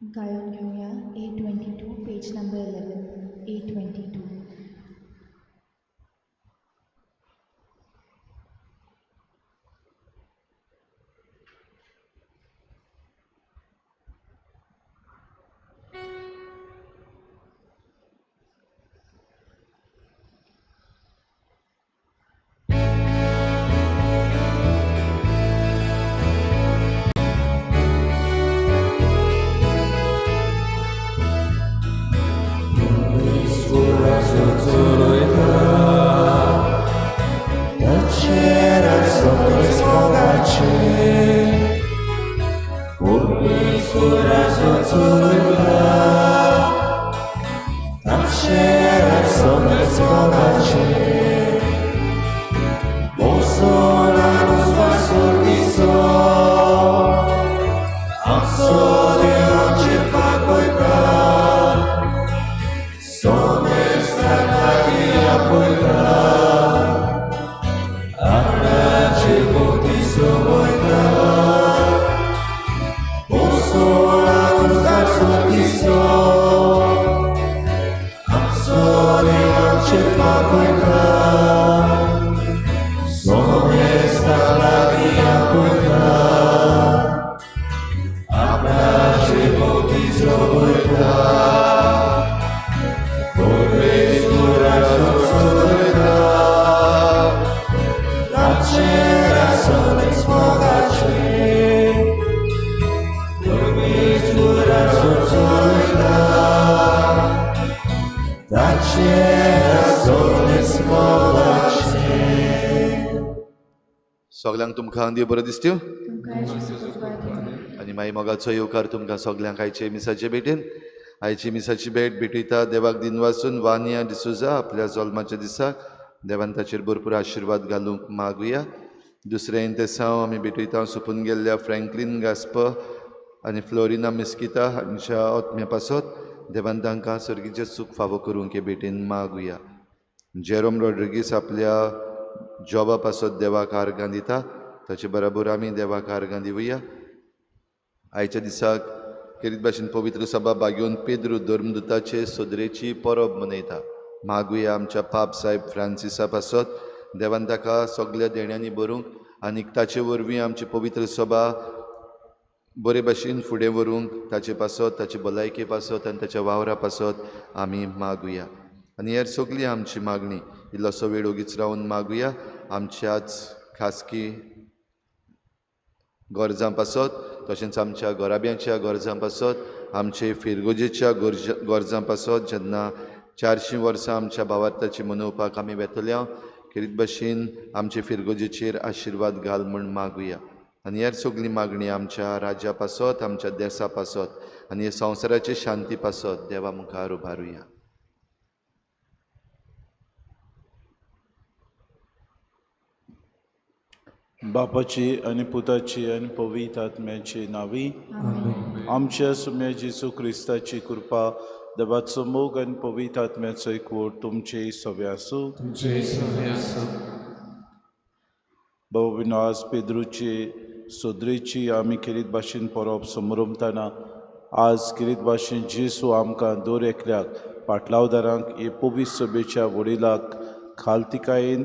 गायन घेवया 822 पेज नंबर 11 822. सगल्यांक तुमकां देव बरो दिसत्यो आनी मागीर मोगाचो येवकार तुमकां सगल्यांक आयचे मिसाचे भेटेन. आयची मिसाची भेट भेटयता देवाक दिनवासून वानिया डिसोजा आपल्या जल्माच्या दिसाक देवान ताचेर भरपूर आशिर्वाद घालूंक मागुया. दुसरें इंतेसांव आमी भेटयता सोंपून गेल्ल्या फ्रँकलीन गास्प आनी फ्लोरिना मिस्किता हांच्या आत्म्या पासत देवान तांकां सर्गीचें सूख फावो करूंक हे भेटेन मागुया. जेरोम रॉड्रिगीस आपल्या जॉबा पासत देवाक आर्गां दिता, ताचे बराबर आमी देवाक आर्गां दिवया. आयच्या दिसाक खेरीत भाशेन पवित्र सभा बागेवन पेद्रू धर्मदुताचे सदरेची परब मनयता. मागुया आमच्या पाप साहेब फ्रांसिसा पासत देवान ताका सगल्या देण्यांनी भरूंक आनी ताचे वरवीं आमची पवित्र सभा बरे भाशेन फुडें व्हरूंक ताचे पासत, ताचे भलायके पासत आनी ताच्या वावरा पासत आमी मागुया. आनी हेर सगली आमची मागणी इल्लोसो वेळ ओगीच रावन मागुया आमच्याच खासगी गरजां पासत, तशेंच आमच्या घराब्यांच्या गरजां पासत, आमचे फिरगोजेच्या गरजां पासत. जेन्ना 400 वर्सां आमच्या भावार्थाची मनोवपाक आमी वेतल्या खेरीत भाशेन आमचे फिरगोजेचेर आशिर्वाद घाल म्हूण मागुया. आनी हेर सगली मागणी आमच्या राज्या पासत, आमच्या देसा पासत आनी हे संवसाराचे शांती पासत देवा मुखार उबारुया. बापाची आनी पुताची आनी पवित्र आत्म्याची नावी आमच्या सुम्या जेजू क्रिस्ताची कृपा, देवाचो मोग आनी पवित्र आत्म्याचो एकवट तुमचे सवे आसूं. बाबा बिनो, आज पेद्रूची सोदरेची आमी खेरीत भाशेन परब समरमतना आज खेरीत भाशेन जेजू आमकां दर एकल्याक पाटलावदारांक हे पवित्र सभेच्या वडिलाक खालतिकायेन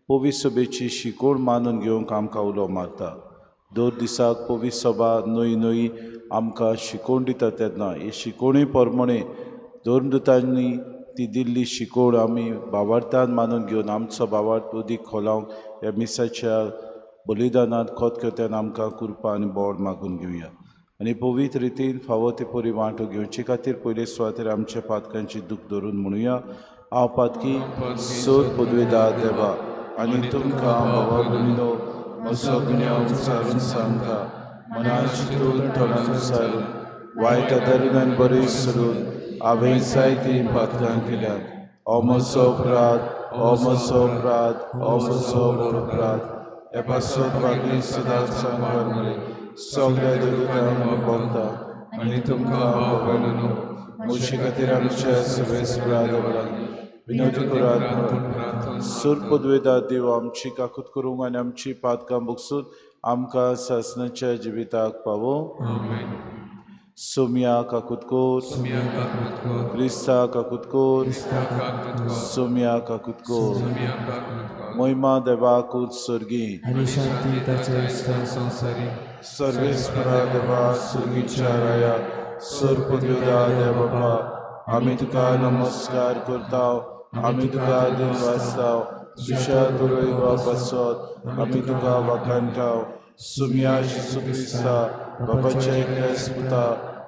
पवित्र सभेची शिकवण मानून घेवंक आमकां उलो मारता. दर दिसाक पवित्र सभा नवी नवी आमकां शिकवण दिता तेन्ना हे शिकवणी प्रमाणे धर्मदुतांनी ती दिल्ली शिकवण आमी भावार्थान मानून घेवन आमचो भावार्थ उदीक खोलावंक ह्या मिसाच्या बलिदानांत खोतखोत्यान आमकां कृपा आनी बोड मागून घेवया. आनी पवित्र रितीन फावो ते परी वांटो घेवचे खातीर पयले सुवातेर आमच्या पातकांची दूख धरून म्हणुया, हांव पातकी सोद पदवेदार देवा आनी तुमकां बाबा भयणीनो म्हजो गुन्यांव विचारून सांगता, मनान चिंतून तोंडान विचारून वायट आदारून आनी बरें सोडून हांवें जायतीं पातकां केल्यात. हो म्हजो अपराध, हो म्हजो अपराध, हो म्हजो अपराध. हे पासत वागली सदांच सांगपाक मरे सगळ्या देवतांक भोगता आनी तुमकां बाबा भयणीनो म्हजे खातीर आमच्या सगळे लागली विनोदी करात. सूर पदवेदार देव आमची काकूत करूंक आनी आमची पातकां बगसून आमकां सासणाच्या जिविताक पावो. सोम्या काकुतकोर, क्रिस्ता काकुतकोर, सोम्या काकुतकोर। महिमा देवाकूच स्वर्गी आनी शांती ताच्या इश्टां संवसारी। सर्वेस्परा देवा सुर्गीच्या राया सर्पद्योदा देव बापा, आमी तुका नमस्कार करता, आमी तुका दिनवासता। तुज्या दुर्दैवा पासत आमी तुका वाखाणटा। सुम्या जेजू क्रिस्ता बापाच्या एकल्याच पुता,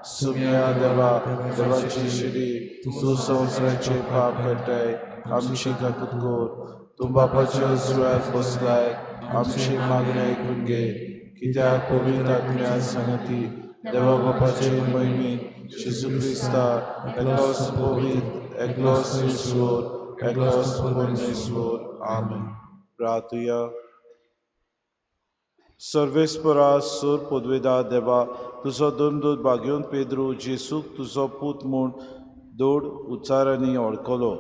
सुम्या देवा देवाची शिरी, तूं संवसाराचे पाप काडटाय, आमची काकूत कर। तूं बापाच्या उजव्याक बसलाय, आमची मागणें आयकून घे। कित्याक पवित्र आत्म्या सांगती देवा बापाचे महिमेन जेजू क्रिस्ता एकलोच पवित्र, एकलोच ईश्वर, एकलोच परमेश्वर। आमेन। प्रार्थुया। सर्वेस्परा सूर पदवेदा देवा, तुजो दोन भाग्योन पेद्रू जेसूक तुजो पूत म्हूण दोड उच्चारांनी वळखलो,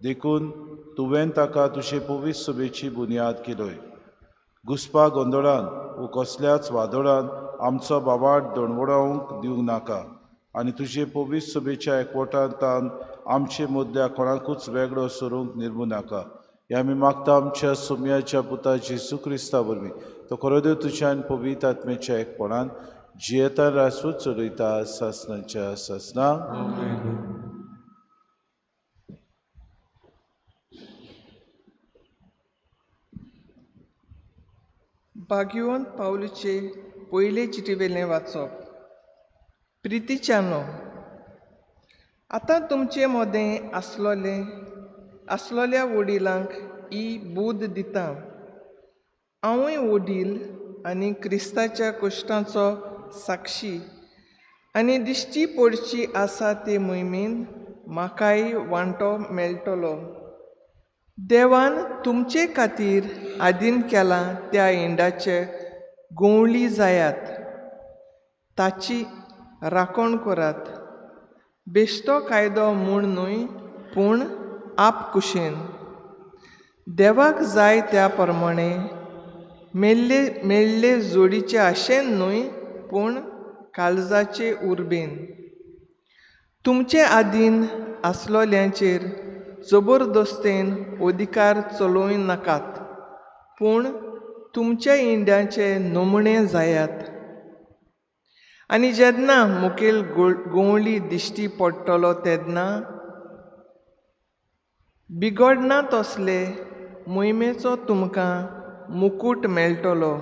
देखून तुवें ताका तुजे पवित्र सभेची बुन्याद केलोय। घुसपा गोंदळान वो कसल्याच वादळान आमचो बाबाट दणवडावंक दिवंक नाका आनी तुजे पवित्र सभेच्या एकवटांतान आमचे मदल्या कोणाकूच वेगळो सरूंक निर्मू नाका। हे आमी मागता आमच्या सोम्याच्या पुता जेजू क्रिस्ता वरवीं, तो खरो देव तुज्या आनी पवित्र आत्म्याच्या एकपणान जियेता रासूच चलयता सासनाच्या सासना। भाग्यवंत पावलूचे पयले चिटीवेलें वाचप। प्रितीच्यानो, आतां तुमचे मदें आसलोल्या वडिलांक ही बूद दिता। हांवूय वडील आनी क्रिस्ताच्या कश्टांचो साक्षी आनी दिश्टी पडची आसा ते मोहिमेन म्हाकाय वांटो मेळटलो। देवान तुमचे खातीर आदीन केलां त्या इंडाचे गोंवली जायात, ताची राखण करात। बेश्टो कायदो म्हूण न्हय, पूण आपकुशेन देवाक जाय त्या प्रमाणे मेल्ले जोडीचे आशेन न्हय, पूण काळजाचे उर्बेन। तुमचे आदीन आसलोल्यांचेर जबरदस्तेन अधिकार चलोवं नाकात, पूण तुमच्या इंड्याचे नमुणे जायात। आनी जेन्ना मुखेल गोंवली दिश्टी पडटलो तेन्ना बिगडना तसले मोहिमेचो तुमकां मुकूट मेळटलो।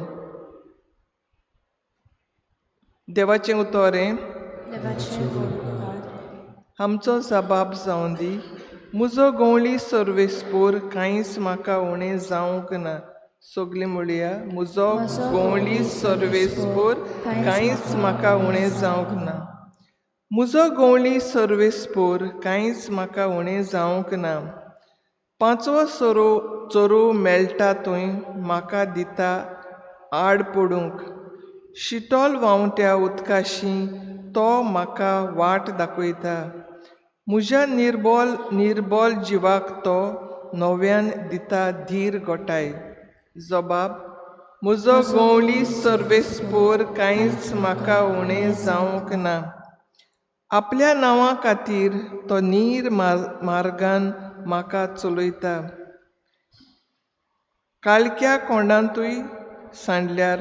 देवाचें उतर हें। आमचो जबाब जावं दी। म्हजो गोंवली सर्वेस्पोर कांयच म्हाका उणें जावंक ना। सगळीं म्हणया, म्हजो गोंवली सर्वेस्पोर कांयच म्हाका उणें जावंक ना। म्हजो गोंवली सर्वेस्पोर कांयच म्हाका उणें जावंक ना। पांचवो चोरू मेळटा थंय म्हाका दिता आड पडूंक। शितोल व्हांवत्या उदकाशी तो म्हाका वाट दाखयता। म्हज्या निर्बोल जिवाक तो नव्यान दिता धीर गोठाय। जबाब, म्हजो गोंवली सर्वेस्पोर कांयच म्हाका उणें जावंक ना। आपल्या नांवा खातीर तो नीर मार्गान म्हाका चलयता। काळख्या कोंडांतूय सांडल्यार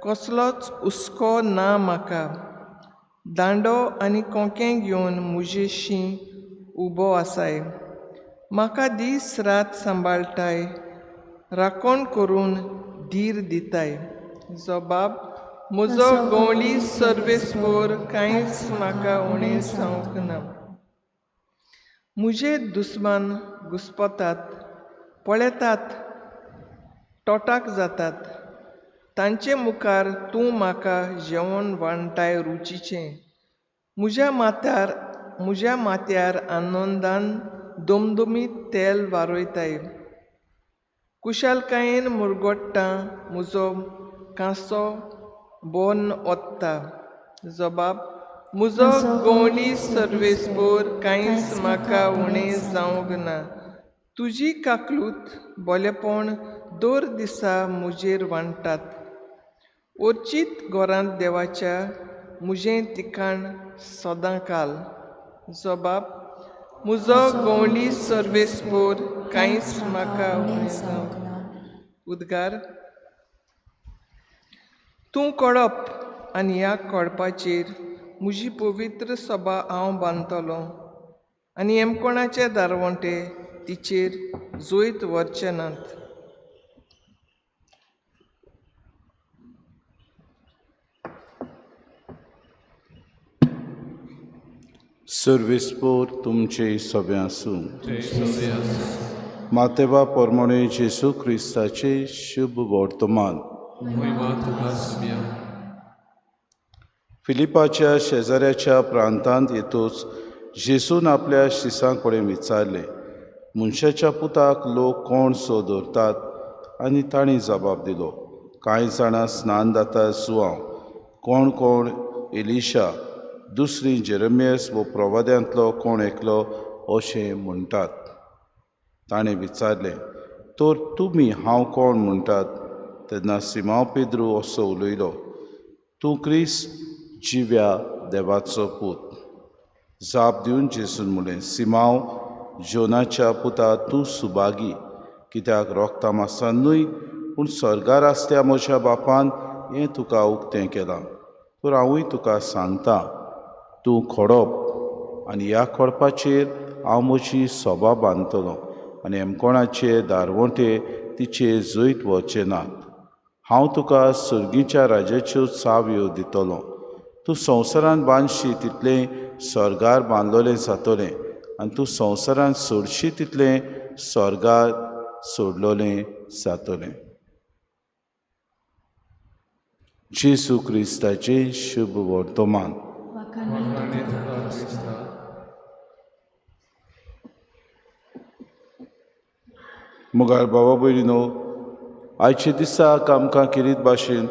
कसलोच हुस्को ना म्हाका। दांडो आनी कोंकें घेवन म्हजेशी उबो आसाय। म्हाका दीस रात सांबाळटाय, राखण करून धीर दिताय। जबाब, म्हजो गोंवली सर्वेस्पोर कांयच म्हाका उणें जावंक ना। म्हजे दुस्मान घुस्पतात, पळयतात, तोटाक जातात। तांचे मुखार तूं म्हाका जेवण वांटाय रुचीचें। म्हज्या माथ्यार आनंदान दमदमीत तेल वारयताय। कुशालकायेन मुरगोट्टा म्हजो कांसो बोन ओत्ता। जबाब, म्हजो गोंवली सर्वेस्पोर कांयच म्हाका उणें जावंक ना। तुजी काकलूत बोलेपण दर दिसा म्हजेर वांट्टात। वचीत घरांत देवाच्या मुजें तिकाण सदां काल. जबाब मुजो गवंडी सर्वेस्पोर कांयच म्हाका उणें जावंक जावंक ना. उद्गार तूं कोडप आनी ह्या कोडपाचेर म्हजी पवित्र सभा हांव बांदतलो आनी हेमकोणाचे दारवंटे तिचेर जैत व्हरचे नात. सर्वेस्पोर तुमचे सगळे आसूं. तुमचे सगळे आसूं. मातेबा परमणे जेसू क्रिस्ताचे शुभ वर्तमान. महिमा तुका सुम्या. फिलिपाच्या शेजाऱ्याच्या प्रांतांत येतूच जेसून आपल्या शिसां कडेन विचारलें, मनशाच्या पुताक लोक कोण सो दवरतात? आनी तांणी जबाब दिलो, कांय जाणां स्नान जाता जुआंव, कोण कोण एलिशा, दुसरी जेरमियस वो प्रवाद्यांतलो कोण एकलो अशें म्हणटात. ताणें विचारलें, तर तुमी हांव कोण म्हणटात? तेन्ना सिमांव पेद्रू असो उलयलो, तूं क्रिस्त जिव्या देवाचो पूत. जाप दिवन जेसून म्हणलें, सिमांव जोनाच्या पुता, तूं सुभागी, कित्याक रोगता मासान न्हय पूण स्वर्गार आसल्या म्हज्या बापान हें तुका उक्तें केलां. तर हांवूय तुका सांगता, तूं खोडप आनी ह्या खोडपाचेर हांव म्हजी सोबा बांदतलो आनी हेमकोणाचे दारवंटे तिचे जैत वचचे नात. हांव तुका सर्गीच्या राज्याच्यो चावयो दितलो. तूं संवसारान बांदशी तितलें स्वर्गार बांदलोलें जातलें आनी तूं संवसारान सोडशी तितलें स्वर्गार सोडलोलें जातलें. जेसू क्रिस्ताचें शुभ वर्तमान. वाखाणणी वाखाणणी तुका क्रिस्ता. मुगार बाबा भयणीनो, आयच्या दिसाक आमकां किरीत भाशेन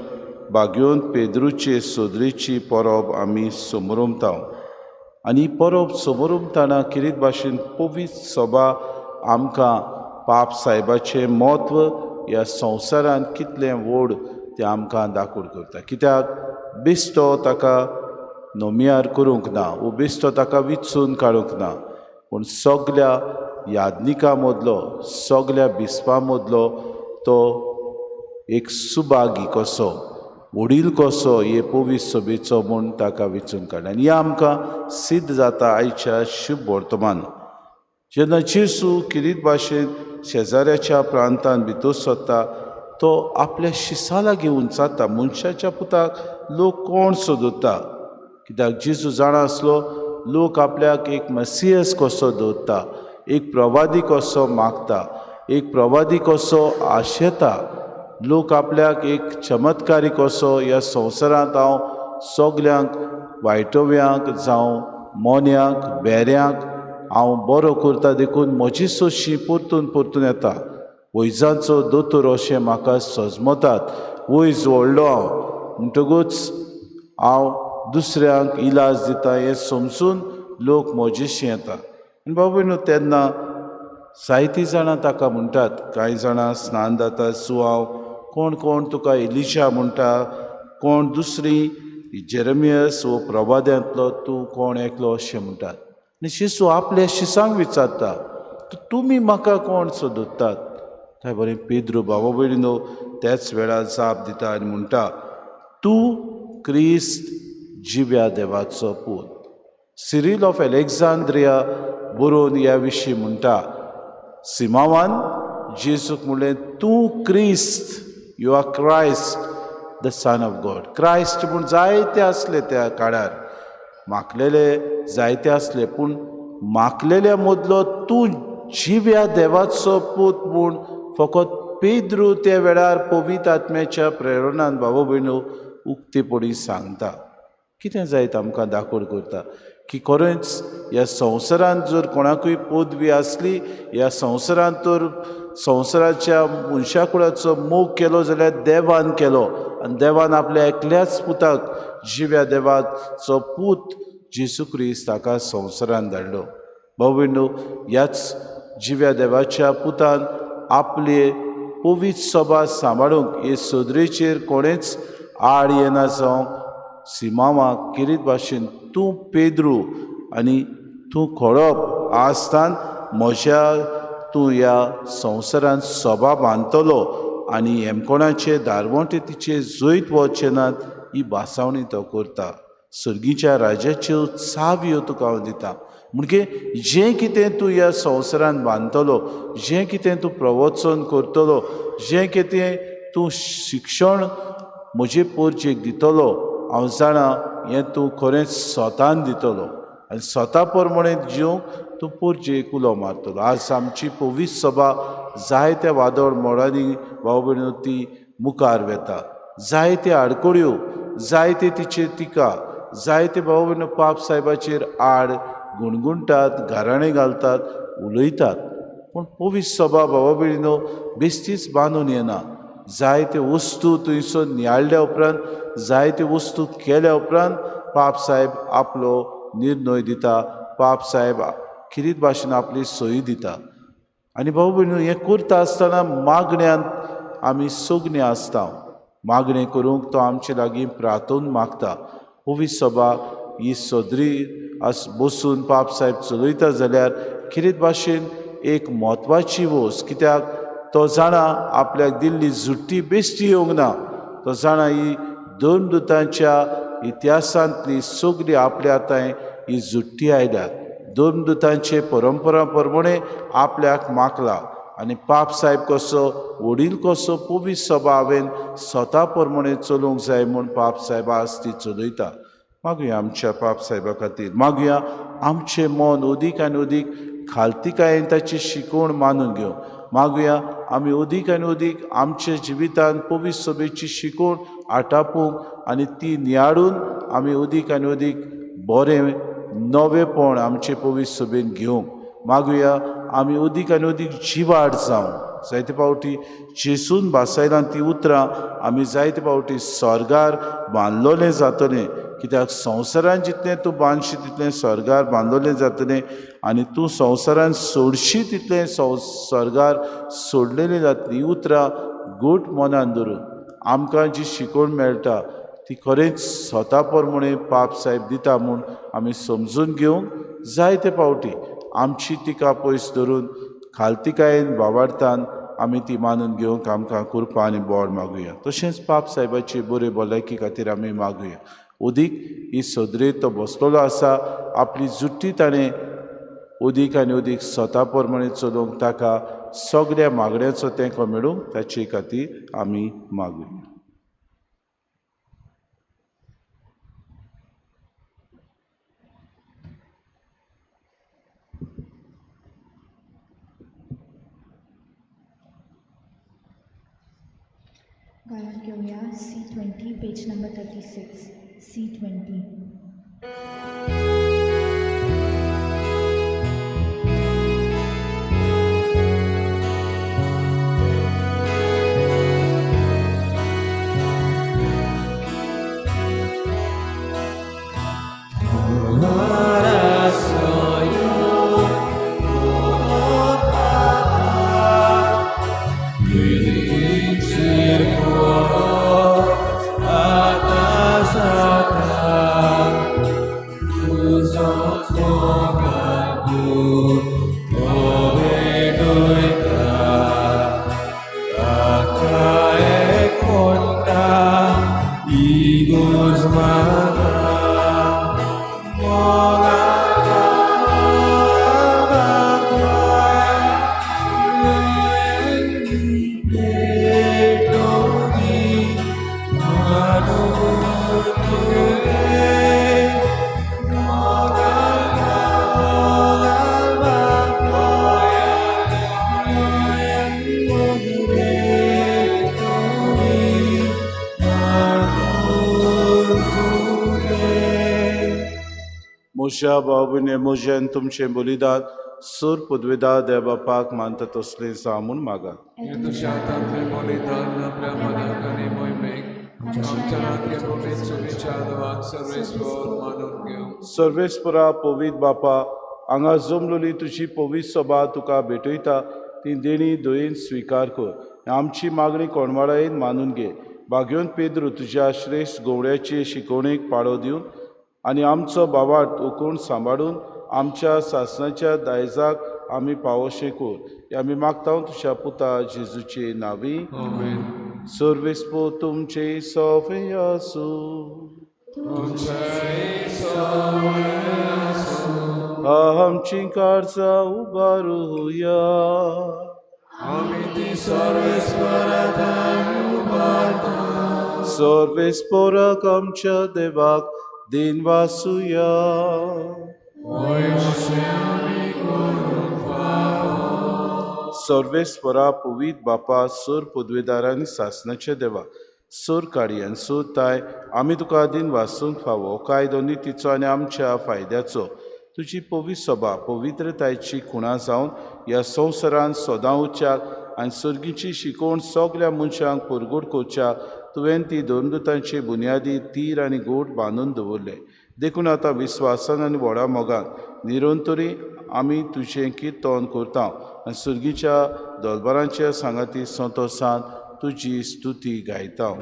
बागयोन पेद्रूचे सोदरेची परब आमी समरमता आनी ही परब समरमतना किरीत भाशेन पवित्र सभा आमकां पाप सायबाचें म्हत्व ह्या संवसारांत कितलें व्हड तें आमकां दाखोवन करता. कित्याक बेश्टो ताका नोमियार करूंक ना वो बेश्टो ताका विचून काडूंक ना, पूण सगल्या यादनिकां मदलो सगल्या बिस्पा मदलो तो एक सुभागी कसो वडील कसो हे पवित्र सभेचो म्हूण ताका विचून काडला. आनी हें आमकां सिद्ध जाता आयच्या शुभ वर्तमान. जेन्ना जेसू किरीत भाशेन शेजाऱ्याच्या प्रांतान भितर सरता तो आपल्या शिसां लागीं उंचाता, मनशाच्या पुताक लोक कोण सोदता? कित्याक जेजू जाणा आसलो लोक आपल्याक एक मसियस कसो दवरता, एक प्रवादी कसो मागता, एक प्रवादी कसो आशेता, लोक आपल्याक एक चमत्कारी कसो ह्या संवसारांत हांव सगल्यांक वायटोव्यांक जावं मोन्यांक बेऱ्यांक हांव बरो करता देखून म्हजी सोशी परतून परतून येता. वैजांचो दोतोर अशें म्हाका सजमतात, वैज व्हडलो हांव म्हणटकूच हांव दुसऱ्यांक इलाज दिता हें समजून लोक म्हजेशी येता. आनी बाबा न्हू तेन्ना जायतीं जाणां ताका म्हणटात, कांय जाणां स्नान जाता सुवाव, कोण कोण तुका एलिशा म्हणटा, कोण दुसरी जेरमियस वो प्रवाद्यांतलो तूं कोण एकलो अशें म्हणटात. आनी शिसू आपल्या शिसांक विचारता, तुमी म्हाका कोण सोदतात? काय बरें पेद्रू बाबा भयणीनो त्याच वेळार जाप दिता आनी म्हणटा, तूं क्रिस्त जिव्या देवाचो पूत. सिरील ऑफ एलेक्झांद्रिया बरोवन ह्या विशीं म्हणटा, सिमावान जेजूक म्हणलें, तूं क्रिस्त, you are Christ the son of God. Christ म्हूण जायते आसले त्या काळार, मागलेले जायते आसले, पूण मागलेल्या मदलो तूं जिव्या देवाचो पूत म्हूण फकत पेद्रू त्या वेळार पवित्र आत्म्याच्या प्रेरणान बाबा भयणो उक्तेपणी सांगता. कितें जायत आमकां दाखोवन करता की खरेंच ह्या संवसारांत जर कोणाकूय पदवी आसली, ह्या संवसारांत तर संवसाराच्या मनशाकुळाचो मोग केलो जाल्यार देवान केलो आनी देवान आपल्या एकल्याच पुताक जिव्या देवाचो पूत जेसू क्रिस्त ताका संवसारांत धाडलो. भाव भयणो, ह्याच जिव्या देवाच्या पुतान आपले पवित्र सभा सांबाळूंक हे सदरेचेर कोणेच आड येना जावंक सिमांवाक किरीत भाशेन तूं पेद्रू आनी तूं खडप आसतान म्हज्या तूं ह्या संवसारांत सभा बांदतलो आनी हेमकोणाचे दारवंटे तिचे जैत वचचे नात ही भासावणी तो करता. सर्गीच्या राज्याच्यो चावयो तुका हांव दिता. म्हणजे जें कितें तूं ह्या संवसारांत बांदतलो, जें कितें तूं प्रवचन करतलो, जें कितें तूं शिक्षण म्हजे पोरचेक दितलो, हांव जाणा हें तूं खरेंच स्वतान दितलो आनी स्वता प्रमाणे जिवंक तूं पोरचेक उलो मारतलो. आज आमची पवित्र सभा जायत्या वादळ मोडांनी भाव भयणीनो ती मुखार वेता. जायते आडखळ्यो, जायते तिचेर टिका, जायते भाव भयणीनो पाप सायबाचेर आड गुणगुणटात, गाराणें घालतात, उलयतात. पूण पवित्र सभा भावा भयणीनो बेश्टीच बांदून येना. जायते वस्तू थंयसर नियाळ्ळ्या उपरांत, जायते वस्तू केल्या उपरांत पाप सायब आपलो निर्णय दिता. पाप सायब खिरीत भाशेन आपली सही दिता. आनी भाऊ भयणीनो हें करता आसतना मागण्यांत आमी सगळीं आसता. मागणें करूंक तो आमचे लागीं प्रार्थून मागता. पवित्र सभा ही सदरी आस बसून पाप सायब चलयता जाल्यार खिरीत भाशेन एक म्हत्वाची वस्त, कित्याक तो जाणा आपल्याक दिल्ली झुट्टी बेश्टी येवंक ना. तो जाणा ही दोन दुतांच्या इतिहासांतली सगळी आपल्या आतां ही झुट्टी आयल्या. दोन दुतांचे परंपरा प्रमाणे आपल्याक मागला आनी पाप सायब कसो वडील कसो पवित्र सभा हांवें स्वता प्रमाणे चलोवंक जाय म्हूण पाप सायब आज ती चलयता. मागुया आमच्या पाप सायबा खातीर, मागुया आमचें मन अदीक आनी अदीक खालतिकायेन ताची शिकवण मानून घेवं. मागुया आमी अदीक आनी अदीक आमच्या जिवितांत पवित्र सभेची शिकवण आटापूंक आनी ती नियाळून आमी अदीक आनी अदीक बरें नवेपण आमचे पवित्र सभेन घेवंक. मागुया आमी अदीक आनी अदीक जिवाड जावं. जायते फावटी जेसून भासायलां ती उतरां आमी जायते फावटी स्वर्गार बांदलोलें जातलें, कित्याक संवसारान जितलें तूं बांदशी तितलें स्वर्गार बांदलोलें जातलें आनी तूं संवसारान सोडशी तितलें स्वर्गार सोडलेलें जातलें. ही उतरां घट मनान धरून आमकां जी शिकवण मेळटा ती खरेंच स्वता प्रमाणे पाप सायब दिता म्हूण आमी समजून घेवंक जायते फावटी आमची टिका पयस धरून खालतिकायेन बाबार्थान आमी ती मानून घेवंक आमकां कृपा आनी बोड मागुया. तशेंच पाप सायबाची बरे भलायकी खातीर आमी मागुया. अदीक ही सदरेंत तो बसलेलो आसा, आपली जुट्टी ताणें अदीक आनी अदीक स्वता प्रमाणे चलोवंक ताका सगळ्या मागण्याचो तेंको मेळूंक ताचे खातीर आमी मागुया. गायन घेवया C20 page number 36. C20. म्हज्या भाव म्हजें तुमचें बलिदान सूर पदवेदार देव बापाक मानता तसलें जावं म्हूण मागात. तुज्या हातांतलें बलिदान आपल्या मनाक आनी मोहिमेक आमच्या नात्या पवित्र सभेच्या आदवाक सर्वेस्पर मानून घेवं. सर्वेस्परा पवित्र बापा, हांगा जमलोली तुजी पवित्र सभा तुका भेटयता ती देणी दयेन स्विकार कर, आमची मागणी कोणवाळायेन मानून घे. भाग्योन पेद्रू तुज्या श्रेश्ठ गोवळ्याचे शिकवणेक पाळो दिवन आनी आमचो बावाट उकोण सांबाळून आमच्या सासणाच्या दायजाक आमी पावोशें कर. हे आमी मागता तुज्या पुता जेजूचे नांवी. सर्वेस्पो तुमचे सोफे आसूं. आमची काळजां उबारुया. सर्वेस्पोराक आमच्या देवाक दिन वासुया. सर्वेस्परा पवित बापा सर पदवेदार आनी सासणाच्या देवा सर काडी आनी सर ताय आमी तुका दिन वासूंक फावो कायदो नितीचो आनी आमच्या फायद्याचो. तुजी पवित्र सभा पवित्रतायेची खुणा जावन ह्या संवसारान सदां उच्चार आनी सर्गीची शिकवण सगल्या मनशांक परगट करच्या तुवें ती धर्मदूतांची बुन्यादी तीर आनी गोट बांदून दवरले. देखून आतां विस्वासान आनी व्हडा मोगान निरंतरी आमी तुजें किर्तन करता आनी सर्गीच्या दरबारांच्या सांगाती संतोसान तुजी स्तुती गायता.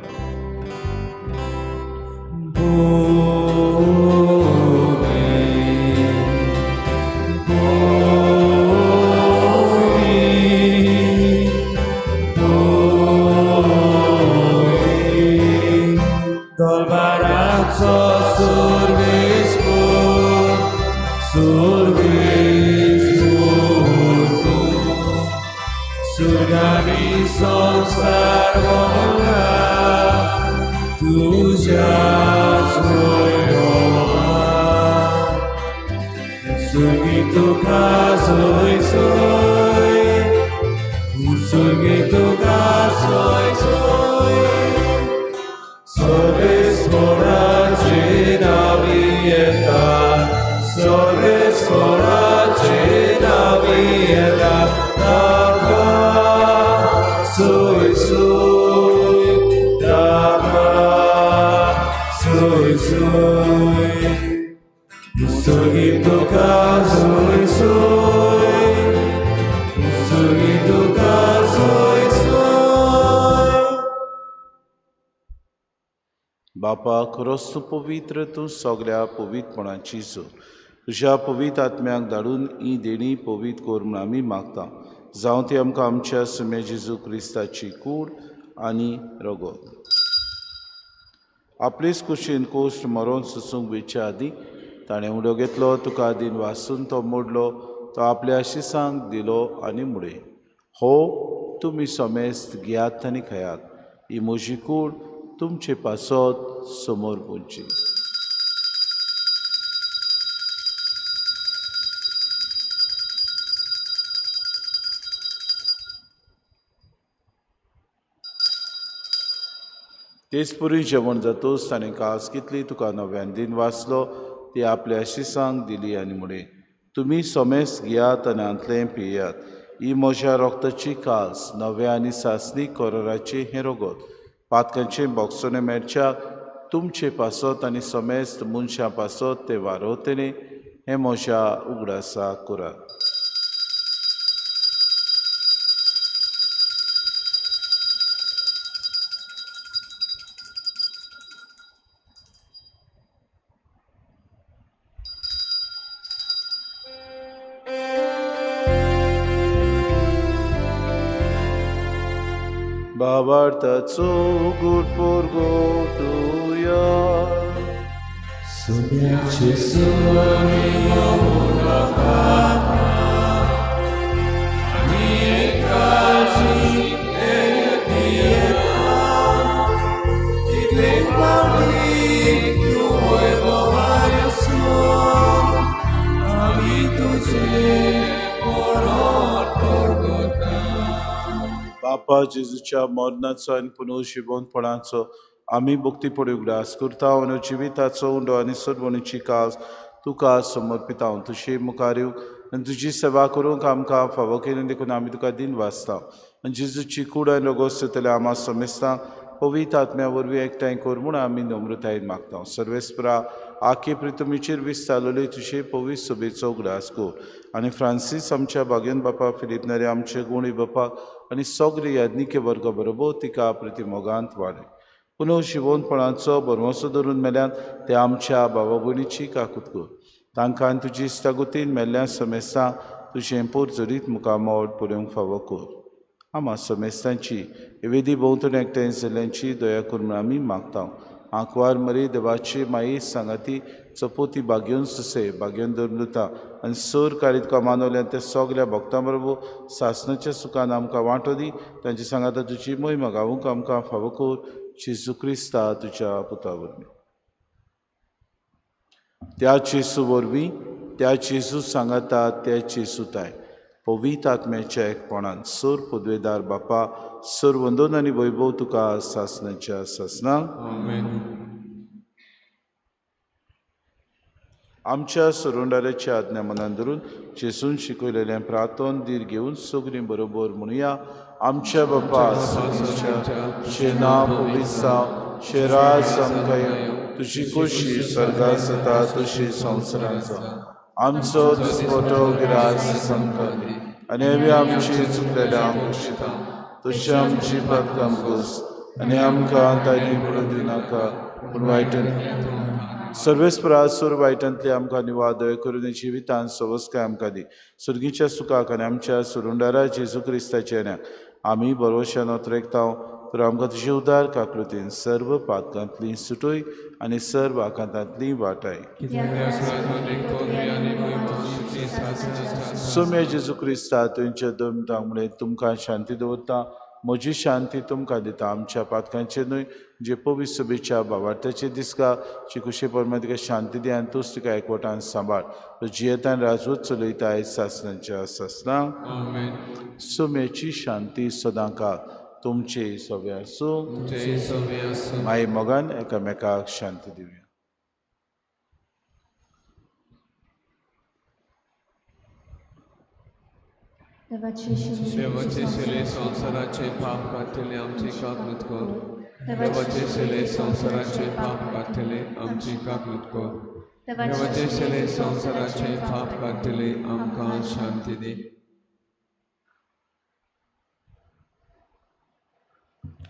बापा खरोच तूं पवित्र, तूं सगल्या पवित्रपणाची जोर. तुज्या पवित्र आत्म्याक धाडून ही देणी पवित्र कर म्हूण आमी मागता. जावं ती आमकां आमच्या सुम्या जेजू क्रिस्ताची कूड आनी रगत. आपलेच कुशीन कोश्ट मरोन सोसूंक वेच्या आदीं ताणें उडो घेतलो, तुका दिन वासून तो मोडलो, तो आपल्या आशिसांक दिलो आनी मुडे, हो तुमी समेस्त घेयात आनी खायात, ही म्हजी कूड तुमचे पासत समोर पुंची. तेच पुरी जेवण जातूच ताणें कास घेतली, तुका नव्यान दिन वाचलो, ती आपल्या आशिसांक दिली आनी मुडे, तुमी समेस्त घेयात आनी हांतलें पियात, ही म्हज्या रोगताची कास नव्या आनी सासणी कराराचें हें रगत पातकांचें बोगसणें मेळच्याक तुमचे पासत आनी समेस्त मनशां पासत तें वारवतलें, हें म्हज्या उगडासा करात. भावार्थाचो गुड पुरगोटुया. सुम्याचे सुरी आनी एकाची तितले पावली तूं वैभवार आमी तुजे परत परगटा. बापा जेजूच्या मरणाचो आनी पुनर्जिवनपणाचो आमी भक्तीपणी उगडास करता आनी जिविताचो उंडो आनी सरवणीची कास तुका समर्पिता. तुजे मुखार येवंक आनी तुजी सेवा करूंक आमकां फावो केली देखून आमी तुका दिन वाचता. आनी जेजूची कूड आनी रोगोस जातले आमा समेस्तांक पवित्र आत्म्या वरवीं एकठांय कर म्हूण आमी नम्रतायेन मागता. सर्वेस्परा आखे प्रितमीचेर विस्तारलेली तुजे पवित्र सभेचो उगडास कर आनी फ्रांसीस आमच्या बागेन बापा, फिलीप नेरी आमचे गुणी बापा आनी सगळे याज्ञिके वर्ग बरोबर तिका प्रतिमोगांत वाडय. पुनव शिवोनपणाचो भरवंसो धरून मेल्यान ते आमच्या बाबा भयणीची काकूत कर. तांकां आनी तुजी इश्टागतीन मेल्ल्या समेस्तां तुजें पोर जरीत मुखामोड पळोवंक फावो कर. आमा समेस्तांची वेदी भोंवतणी एकठांय जाल्ल्यांची दया कर म्हूण आमी मागता. आंकवार मरी देवाची माई सांगाती चपोती बागेवन सुसे बागेवन धरून दिता आनी सोर काळी तुका मानवल्यान ते सगल्या भक्तां बरोबर सासणाच्या सुखान आमकां वांटो दी. तांचे सांगाता तुजी मोहिमा गावूंक आमकां फावो कर. जेजू क्रिस्ता तुज्या पुता वरवीं. त्या जेजू वरवीं, त्या जेजू सांगाता, त्या जेजू ताय पवित्र आत्म्याच्या एकपणान सोर पदवेदार बापा सोर वंदन आनी वैभव तुका सासणाच्या सासणाक. आमेन. आमच्या सरुंडाराच्या आज्ञा मनान धरून जेजून शिकयलेलें प्रार्थन धीर घेवन सगळीं बरोबर म्हणुया. आमच्या बापा तुजें नांव पवित्र जावं, तुजें राज आमकां येवं, तुजी खोशी स्वर्गात जाता तशी संवसारांत जावं. आमचो दिसपटो ग्रास आमकां दी आनी आमी आमची चुकलेल्या आमकां तशी आमची पातकां गोस आनी आमकां तांणी पडून दिनाका पूण वायटन सर्वेस्परा सूर वायटांतले आमकां निवाद दया करून जिवितान सवस्काय आमकां दी. सुर्गीच्या सुखाक आनी आमच्या सुरुंडारा जेजू क्रिस्ताच्या येण्याक आमी बरोवशान ओतरेकता. तर आमकां तुजे उदार काकृतीन सर्व पातकांतली सुटय आनी सर्व आकांतांतली वाटाय. सोम्या जेजू क्रिस्ता तुमच्या दोन मुळे तुमकां शांती दवरता, म्हजी शांती तुमकां दिता. आमच्या पातकांचे न्हय जे पवित्र सभेच्या बावार्थाचे दिसका चिकुशे परमा तिका शांती दी आनी तूच तिका एकवटान सांबाळ. तो जियेतान राजवत चलयता सासणाच्या सासणां. आमेन. सोम्याची शांती सदांकाळ तुमचे सगळे आसूं. तुमचे सगळे आसूं. माई मोगान एकामेकाक शांती दिवया. देवाचे शिले संवसाराचे पाप काडटले आमची काकूत कर. देवाचे शिले संवसाराचे पाप काडटले आमची काकूत कर. देवाचे शिले संवसाराचे पाप काडटले आमकां शांती दी.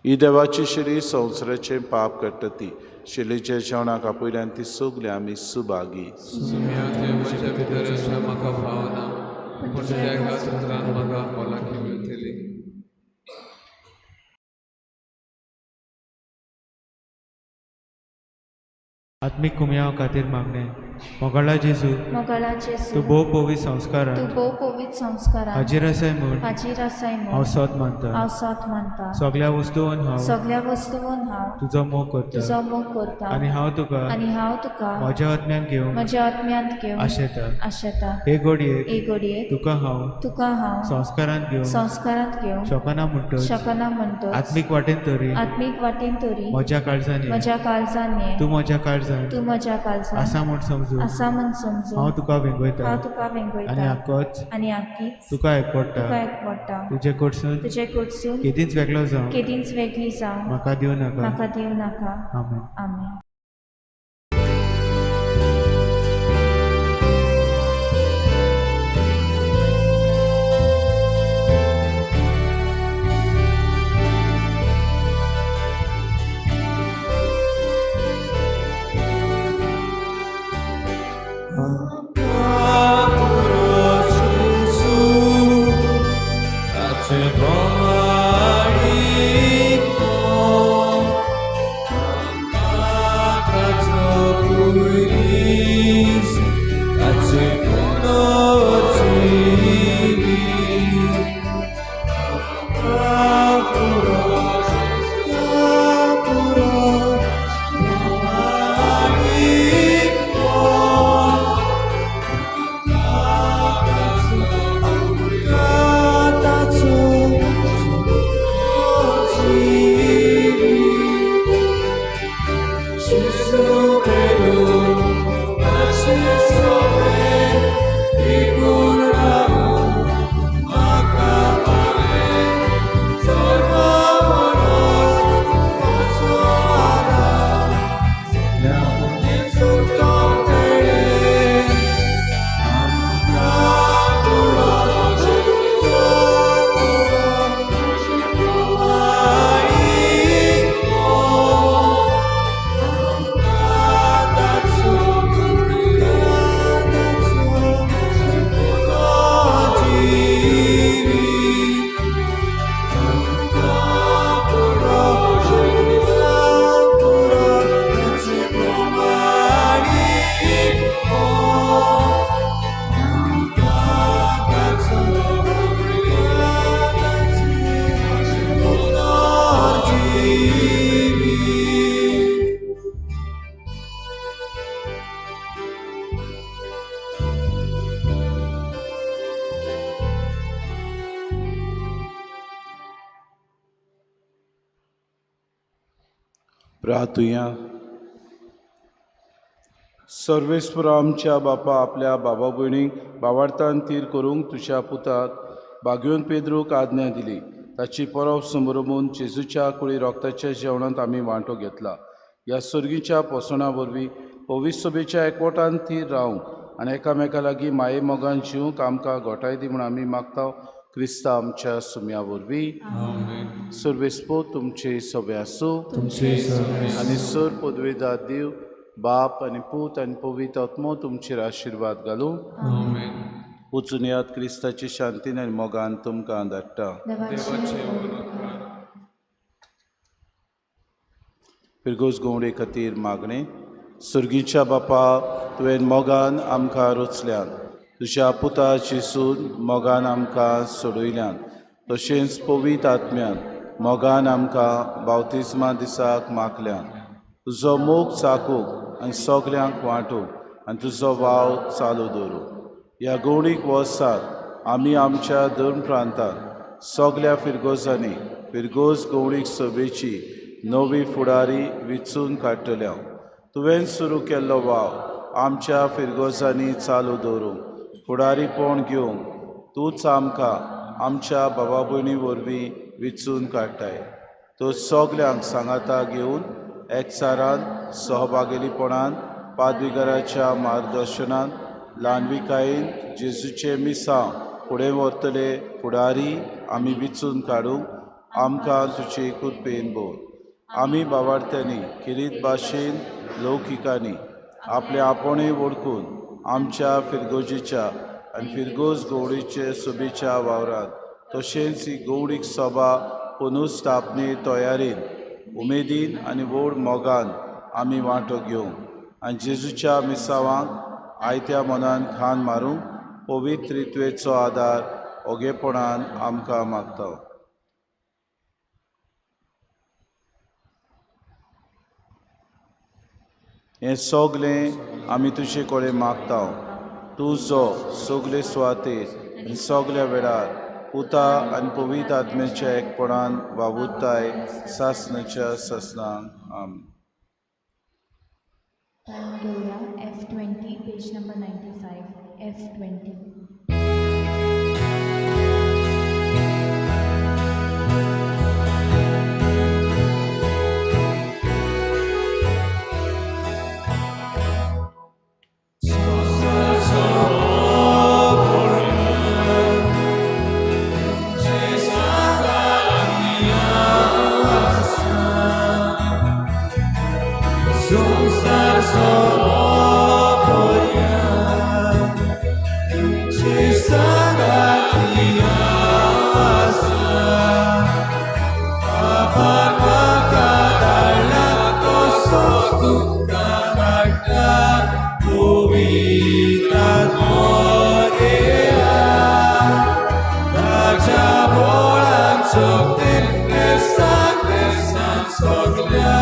ही देवाची शिरी संवसाराचें पाप काडटा ती शिलेच्या जेवणाक आपयल्यान ती सगळी आमी सुभागी. सुम्या देवाच्या भितर अशें म्हाका फावना पूण तुज्या एका सत्रान म्हाका भलायकी मेळटली. आत्मीक कुमयाव खातीर मागणें. मोगाळा जेजू, मोगाळा जेजू, तूं भोव पवित्र संस्कारान तूं भोव पवित्र संस्कारान हाजीर आसाय म्हूण हाजीर आसाय म्हूण हांव सोद मानता. हांव सोद मानता. सगळ्या वस्तून हांव सगळ्या वस्तून हांव तुजो मोग करता तुजो मोग करता आनी हांव तुका आनी हांव तुका म्हज्या आत्म्यान घेवन म्हज्या आत्म्यांत घेवन आशेता. आशेता. हे घडयेक हे घडयेक तुका हांव तुका हांव संस्कारांत घेवन संस्कारांत घेवन शकना म्हणटच शकना म्हणटच आत्मीक वाटेन तरी आत्मीक वाटेन तरी म्हज्या काळजान ये. म्हज्या काळजान ये. तूं म्हज्या काळजान तूं म्हज्या काळजान आसा म्हूण समजून आसा म्हूण समजून हांव तुका वेंगयता हांव तुका वेंगयता आनी आकोच आनी आकीच तुका एकवडटा. तुका एकवडटा. तुजे कडसून तुजे कडसून केदींच वेगळो जावं केदींच वेगळी जावं म्हाका दिवं नाका. म्हाका दिवं नाका. आमेन. आमेन. प्रार्थुया. सर्वेस्पर आमच्या बापा आपल्या बाबा भयणीक बावार्थान तीर करूंक तुज्या पुताक बागयोन पेद्रूक आज्ञा दिली. ताची परब समरमून जेजूच्या कुळी रोगताच्या जेवणांत आमी वांटो घेतला. ह्या सर्गीच्या पोसणा वरवीं पवित्र सभेच्या एकवटान थीर रावंक आनी एकामेका लागीं माये मोगान जिवंक आमकां गोठाय दी म्हूण आमी मागता क्रिस्ता आमच्या सुम्या वरवीं. सर्वेस्पर तुमचे सभे आसूं आनी सर पदवेदार देव बाप आनी पूत आनी पवित्र आत्मो तुमचेर आशिर्वाद घालूं. वचून याद क्रिस्ताची शांतीन आनी मोगान तुमकां धाडटा. फिरगोज गवडे खातीर मागणें. सर्गीच्या बापा, तुवें मोगान आमकां रचल्यान, तुज्या पुता जेसून मोगान आमकां सोडयल्यान, तशेंच पवित्र आत्म्यान मोगान आमकां बावतिज्मा दिसाक मागल्यान. तुजो मोग चाकूंक आनी सगल्यांक वांटूंक आनी तुजो वाव चालू दवरूं. ह्या गवणीक वर्सात आमी आमच्या धर्म प्रांतांत सगल्या फिरगोजांनी फिरगोज गवणीक सभेची नवी फुडारी विचून काडटल्या. तुवें सुरू केल्लो वाव आमच्या फिरगोजांनी चालू दवरूंक फुडारीपण घेवंक तूंच आमकां आमच्या बाबा भयणी वरवीं विचून काडटाय. तो सगल्यांक सांगाता घेवन एकचारान सहभागेलीपणान पादविगाराच्या मार्गदर्शनान ल्हानविकायेन जेजूचे मिसांव फुडें व्हरतले फुडारी आमी विचून काडूंक आमकां तुजे कृपेन भोव. आमी बावार्थ्यांनी किरीत भाशेन लौकिकांनी आपले आपोणे वळखून आमच्या फिरगोजीच्या आनी फिरगोज गवडीचे सभेच्या वावरांत तशेंच ही गवडीक सभा पुनर्स्थापने तयारेन उमेदीन आनी व्हड मोगान आमी वांटो घेवंक आनी जेजूच्या मिसावांक आयत्या मनान खान मारूंक पवित्र त्रित्वेचो आदार ओगेपणान आमकां मागता. हें सगलें आमी तुजे कडेन मागता. तूं जो सगले सुवातेर आनी सगल्या वेळार पुता आनी पवित्र आत्म्याच्या एकपणान वावुरताय सासणाच्या सासणाक. आमेन. F20, page number 95, F20. Soglia.